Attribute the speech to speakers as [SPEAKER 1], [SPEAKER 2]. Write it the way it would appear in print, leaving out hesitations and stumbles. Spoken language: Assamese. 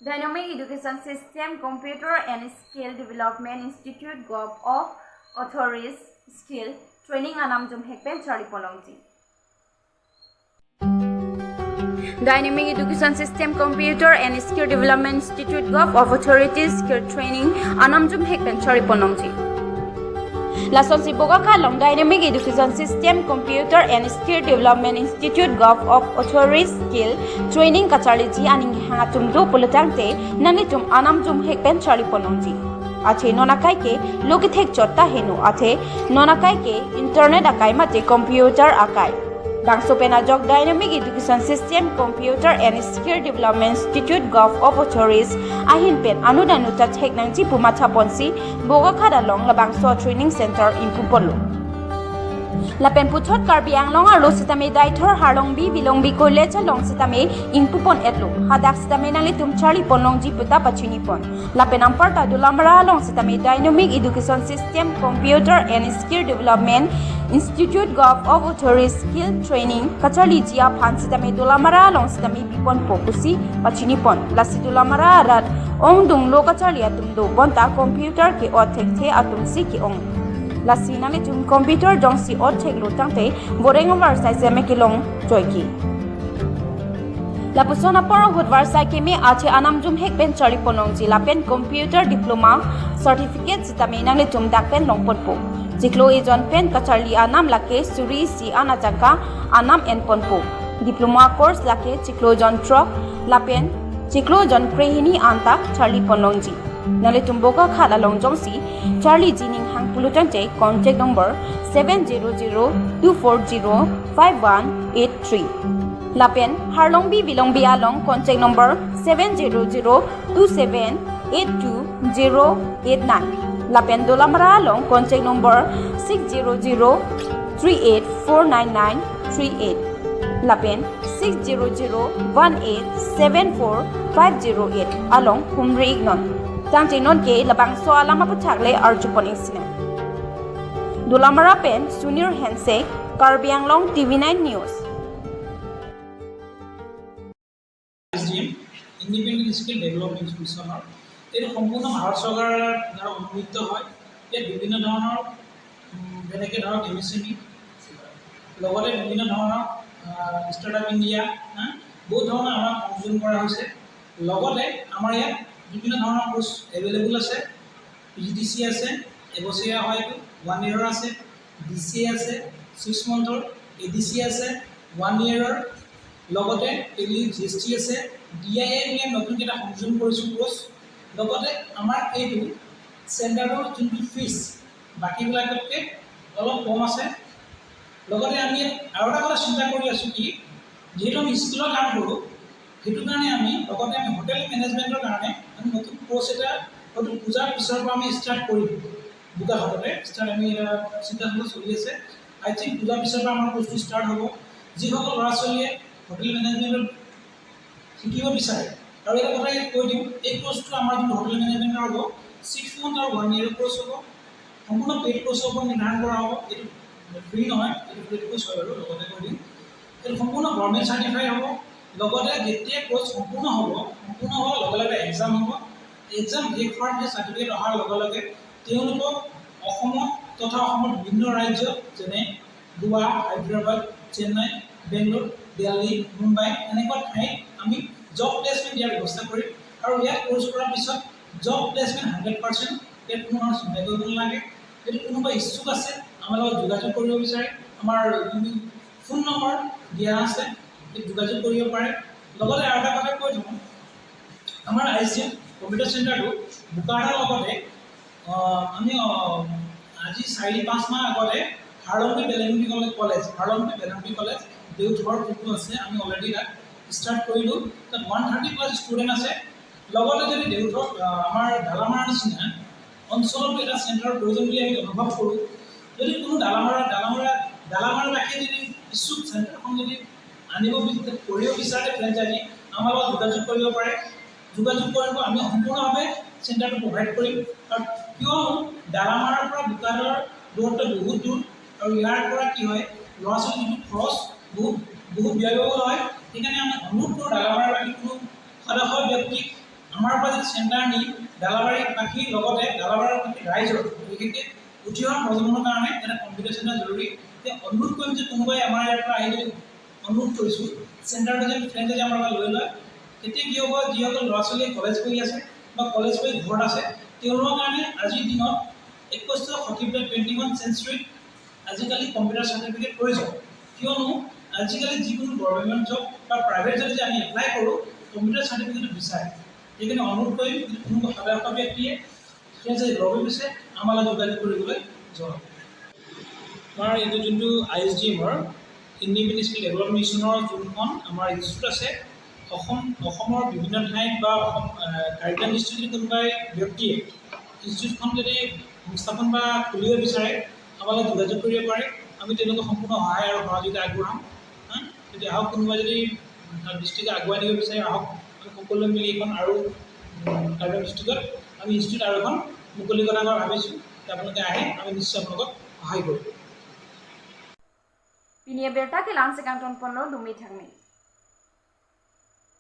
[SPEAKER 1] Dynamic Education System Computer and Skill Development Institute Gov of Authorities Skill Training anam jum hekpen Charlie Ponlongji. Dynamic Education System Computer and Skill Development Institute Gov of Authorities Skill Training anam jum hekpen Charlie Ponlongji. Lason si boga kalong Dynamic Education System Computer and Skill Development Institute Gov of Authorities Skill Training kacharli ji aning hanga tumdu pulutang te nani tum anam jum hekpen Charlie Ponlongji. Athe nonakai ke lokithek chotta henu athe nonakai ke internet akai mate computer akai. Bangso jok Dynamic Education System Computer and Skill Development Institute Gov of Authorities ahin pen anudanu ta thek nang ji pumatha ponsi boga khada long la bangso training center impu polo. Lapen puthot Karbi Anglong aro sitame daithor harlong bi bilong bi college long sitame ingpupon etlo hadak sitame nali tum Charlie ponlong ji puta pachini pon. Lapen ampar ta dulamara long sitame Dynamic Education System Computer and Skill Development Institute Gov of Authorities Skill Training kacharli jia phan sitame dulamara long sitame bipon pokusi pachini pon. Lasi dulamara rat ong dung lo kacharli atum do bonta computer ke othek the atum si ki ong. Lasi nami tum computer jong si ot thek lo tangte boreng war sai se me kilong choiki. Lapusona poro hudwar sai ke me ache anam jum hek pen chari ponong ji lapen computer diploma certificate sitame nang le tum dak pen long pon po. Jiklo e jon pen kacharli anam lake suri si ana jangka anam en pon po. Diploma course lake chiklo jon truck lapen chiklo jon krehini anta Charlie ponong ji. Nale tumboka khala longjong si Charlie Jining hang pulutan che contact number 7002405183. Lapen Harlong bi bilong bi along contact number 7002782089. Lapen Dolamara along contact number 6003849938. Lapen 6001874508 along Humri Ignon. Tangche non ke labang so alama puthak le arjupon insine. Dulamara pen Sunir Handshake, Karbi Anglong TV9 News.
[SPEAKER 2] SDM independent skill development মিছনৰ এইটো সম্পূৰ্ণ ভাৰত চৰকাৰৰ দ্বাৰা অনুমোদিত হয়। ইয়াত বিভিন্ন ধৰণৰ যেনেকৈ ধৰক এমএছএমই, লগতে বিভিন্ন ধৰণৰ ষ্টাৰ্টআপ ইণ্ডিয়া, বহুত ধৰণৰ আমাক সংযোজন কৰা হৈছে। লগতে আমাৰ ইয়াত বিভিন্ন ধৰণৰ কোৰ্চ এভেইলেবল আছে। পিজিডিচি আছে, এবছৰীয়া হয় এইটো, ওৱান ইয়েৰৰ আছে, ডিচি এ আছে 6 মান্থৰ, এডিচি আছে ওৱান ইয়েৰৰ, লগতে টেলি জিএছটি আছে, ডিআইএ বুলি আমি নতুনকৈ এটা সংযোজন কৰিছোঁ কোৰ্চ। লগতে আমাৰ এইটো চেণ্টাৰৰ যোনটো ফিজ, বাকীবিলাকতকৈ অলপ কম আছে। লগতে আমি আৰু এটা কথা চিন্তা কৰি আছোঁ কি, যিহেতু আমি স্কুলৰ কাম কৰোঁ, সেইটো কাৰণে আমি লগতে আমি হোটেল মেনেজমেণ্টৰ কাৰণে আমি নতুন কোৰ্চ এটা হয়তো পূজাৰ পিছৰ পৰা আমি ষ্টাৰ্ট কৰিম। বোকাখাততে ষ্টাৰ্ট আমি এটা চিন্তা চৰ্চা চলি আছে। আই থিংক পূজাৰ পিছৰ পৰা আমাৰ কোৰ্চটো ষ্টাৰ্ট হ'ব। যিসকল ল'ৰা ছোৱালীয়ে হোটেল মেনেজমেণ্টত শিকিব বিচাৰে, আৰু এটা কথা ইয়াত কৈ দিওঁ, এই কোৰ্চটো আমাৰ যোনটো হোটেল মেনেজমেণ্টৰ হ'ব, 6 মান্থ আৰু ওৱান ইয়েৰ কোৰ্চ হ'ব। সম্পূৰ্ণ পেইড কোৰ্চৰ ওপৰত নিৰ্ধাৰণ কৰা হ'ব। এইটো ফ্ৰী নহয়, এইটো পেইড কোৰ্চ হয় বাৰু। লগতে কৈ দিওঁ, এইটো সম্পূৰ্ণ গভৰ্ণমেণ্ট চাৰ্টিফাই হ'ব। লগতে যেতিয়া কোৰ্চ সম্পূৰ্ণ হ'ব, সম্পূৰ্ণ হোৱাৰ লগে লগে এক্সাম হ'ব। এক্সাম শেষ হোৱাৰ পিছত চাৰ্টিফিকেট অহাৰ লগে লগে তেওঁলোকক অসমত তথা অসমৰ বিভিন্ন ৰাজ্যত, যেনে গোৱা, হায়দৰাবাদ, চেন্নাই, বেংগলোৰ, দিল্লী, মুম্বাই, এনেকুৱা ঠাইত আমি জব প্লেচমেণ্ট দিয়াৰ ব্যৱস্থা কৰিম। আৰু ইয়াত কোৰ্চ কৰাৰ পিছত জব প্লেচমেণ্ট 100%, ইয়াত কোনো ধৰণৰ চিন্তা কৰিব নালাগে। যদি কোনোবা ইচ্ছুক আছে, আমাৰ লগত যোগাযোগ কৰিব বিচাৰে, আমাৰ যোনটো ফোন নম্বৰ দিয়া আছে, সেই যোগাযোগ কৰিব পাৰে। লগতে আৰু এটা কথা কৈ থওঁ, আমাৰ আইএছডিএম কম্পিউটাৰ চেণ্টাৰটো বোকাখাতৰ লগতে আমি আজি 4-5 মাহ আগতে হাৰলংবি বেলেংবি কলেজ, হাৰলংবি বেলংবি কলেজ দেউধৰ যোনটো আছে, আমি অলৰেডি তাত ষ্টাৰ্ট কৰিলোঁ। তাত 130+ ষ্টুডেণ্ট আছে। লগতে যদি দেউধৰ আমাৰ ডালামাৰাৰ নিচিনা অঞ্চলতো এটা চেণ্টাৰৰ প্ৰয়োজন বুলি আমি অনুভৱ কৰোঁ, যদি কোনো ডালামাৰাবাসীয়ে যদি ইচ্ছুক, চেণ্টাৰখন যদি আনিব কৰিব বিচাৰে ফ্ৰেঞ্চাইজি, আমাৰ লগত যোগাযোগ কৰিব পাৰে। যোগাযোগ কৰিব, আমি সম্পূৰ্ণভাৱে চেণ্টাৰটো প্ৰভাইড কৰিম। আৰু কিয়নো ডালামাৰাৰ পৰা বোকাখাতৰ দূৰত্ব বহুত দূৰ আৰু ইয়াৰ পৰা কি হয়, ল'ৰা ছোৱালীৰ যিটো খৰচ বহুত বহুত ব্যয়বহুল হয়। সেইকাৰণে আমি অনুৰোধ কৰোঁ ডালামাৰাবাসী কোনো সদস্য ব্যক্তিক আমাৰ পৰা যদি চেণ্টাৰ নি দালাবাৰীবাসীৰ লগতে দালাবাৰীবাসী ৰাইজৰ, বিশেষকৈ উঠি অহা প্ৰজন্মৰ কাৰণে এটা কম্পিউটাৰ চেণ্টাৰ জৰুৰী। এতিয়া অনুৰোধ কৰিম যে কোনোবাই আমাৰ ইয়াৰ পৰা আহি যদি, অনুৰোধ কৰিছোঁ, চেণ্টাৰটো যেন ফ্ৰেঞ্চাইজি আমাৰ পৰা লৈ লয়। তেতিয়া কি হ'ব, যিসকল ল'ৰা ছোৱালীয়ে কলেজ পঢ়ি আছে বা কলেজ পঢ়ি ঘৰত আছে, তেওঁলোকৰ কাৰণে আজিৰ দিনত 21 শতিকাৰ, 21 চেঞ্চুৰীত আজিকালি কম্পিউটাৰ চাৰ্টিফিকেট প্ৰয়োজন। কিয়নো আজিকালি যিকোনো গভৰ্ণমেণ্ট জব বা প্ৰাইভেট জব যদি আমি এপ্লাই কৰোঁ, কম্পিউটাৰ চাৰ্টিফিকেটটো বিচাৰে। সেইকাৰণে অনুৰোধ কৰিম, যদি কোনোবা সাধাৰণ ব্যক্তিয়ে ফ্ৰেঞ্চাইজি ল'ব বিচাৰে, আমাৰ লগত যোগাযোগ কৰিবলৈ জনাব। আমাৰ এইটো যোনটো আইএছডিএমৰ, ইণ্ডিপেণ্ডেণ্ট স্কিল ডেভেলপমেণ্ট মিছনৰ যোনখন আমাৰ ইনষ্টিটিউট আছে, অসমৰ বিভিন্ন ঠাইত বা অসম কাৰ্বি ডিষ্ট্ৰিক্ট যদি কোনোবাই ব্যক্তিয়ে ইনষ্টিটিউটখন যদি সংস্থাপন বা খুলিব বিচাৰে, আমাৰ লগত যোগাযোগ কৰিব পাৰে। আমি তেওঁলোকক সম্পূৰ্ণ সহায় আৰু সহযোগিতা আগবঢ়াম। হা, যদি আহক, কোনোবাই যদি ডিষ্ট্ৰিক্টত আগুৱাই নিব বিচাৰে, আহক। আমি সকলোৱে মিলি এখন আৰু কাৰ্বি ডিষ্ট্ৰিক্টত আমি ইনষ্টিটিউট আৰু এখন মুকলি কথা ভাবিছোঁ। আপোনালোকে আহে, আমি নিশ্চয় আপোনালোকক সহায় কৰিম।
[SPEAKER 1] Pinia berta ke lan sekang ton ponlo dumi thangmi.